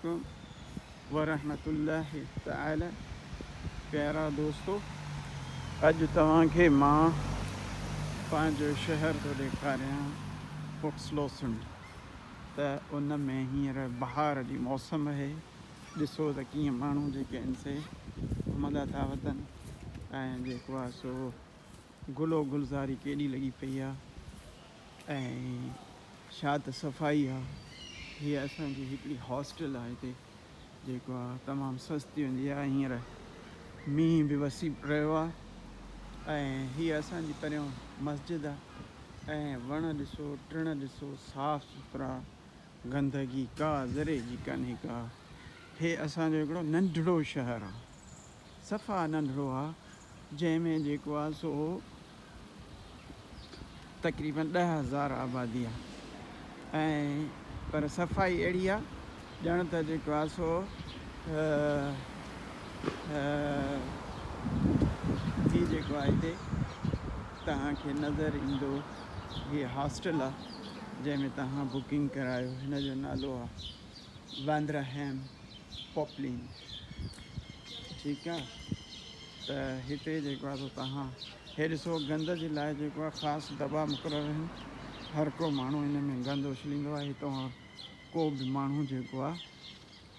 عليڪم ورحمة الله تعالي پيارا دوستو اڄ توهان کي مان پنهنجو شهر ٿو ڏيکاريان فوڪسلوسن ته ان ۾ هينئر بهار جي موسم آهي ڏسو ته ڪيئن ماڻهو جيڪي آهن سي گهمندا ٿا وتن ۽ جيڪو آهي سو گل و گلزاري ڪيڏي لڳي پئي آهي ۽ ڇا ته صفائي آ. هيء اسان جي هڪڙي هاسٽل آ هتي جيڪو آ تمام سستي هوندي آ. هينئر مينهن به وسي رهيو آ ۽ هيء اسان جي پريون مسجد آ ۽ وڻ ڏسو ٽڻ ڏسو صاف سٿرا گندگي ڪا ذري جي ڪانهي ڪا. هي اسان جو هڪڙو ننڍڙو شهر آ صفا ننڍڙو آ جنهن ۾ جيڪو آ سو تقريبن 10,000 آبادي آ ۽ پر صفائي اهڙي آ ڄڻ ته جيڪو آ سو هي جيڪو آ هتي توهان کي نظر ايندو هي هاسٽل آ جنهن ۾ توهان بڪنگ ڪرايو هن جو نالو آ واندرهيم پوپلين ٺيڪ آ ته هتي جيڪو آهي سو توهان هي ڏسو گند جي لاء جيڪو آهي خاص دٻا مقرر آهن هر ڪو ماڻهو هن ۾ گند اڇليندو آهي هتان ڪو به ماڻهو جيڪو آهي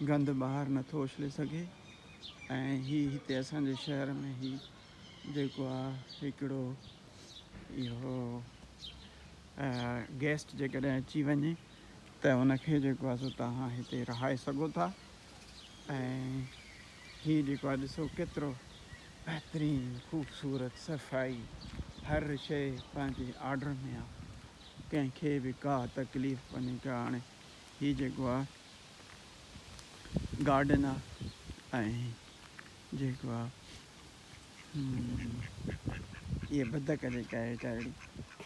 گند ٻاهر نٿو اڇلي سگهي ۽ هي هتي اسانجي شهر ۾ هي جيڪو آهي هڪڙو اهو گيسٽ جيڪڏهن اچي وڃي ته ان کي جيڪو آهي سو توهان هتي رهائي سگهو ٿا ۽ هي جيڪو آهي ڏسو ڪيترو بهترين خوبصورت صفائي هر شيء پنهنجي آرڊر ۾ آهي ڪنهن کي به ڪا تڪليف ڪونهي ڪا هاڻي هي جيڪو آهي گارڊن آهي ۽ جيڪو آهي هيء بدڪ جيڪا آهي ويچارڙي.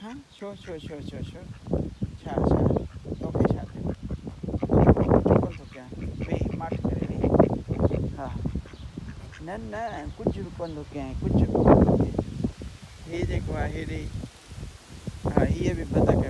ها ڇو ڇو ڇو ڇو ڇو ڇا ڇا توکي ڇا ٿيو توکي مان ڪجهه ڪونه ٿو ڪيان ويهه ماٺ ڪري ويهه ها نه نه ڪجهه به ڪونه ٿو ڪيان ڪجهه به ڪونه ٿو ڪيان هي جيڪو آهي هيڏي ها هيء به بدڪ.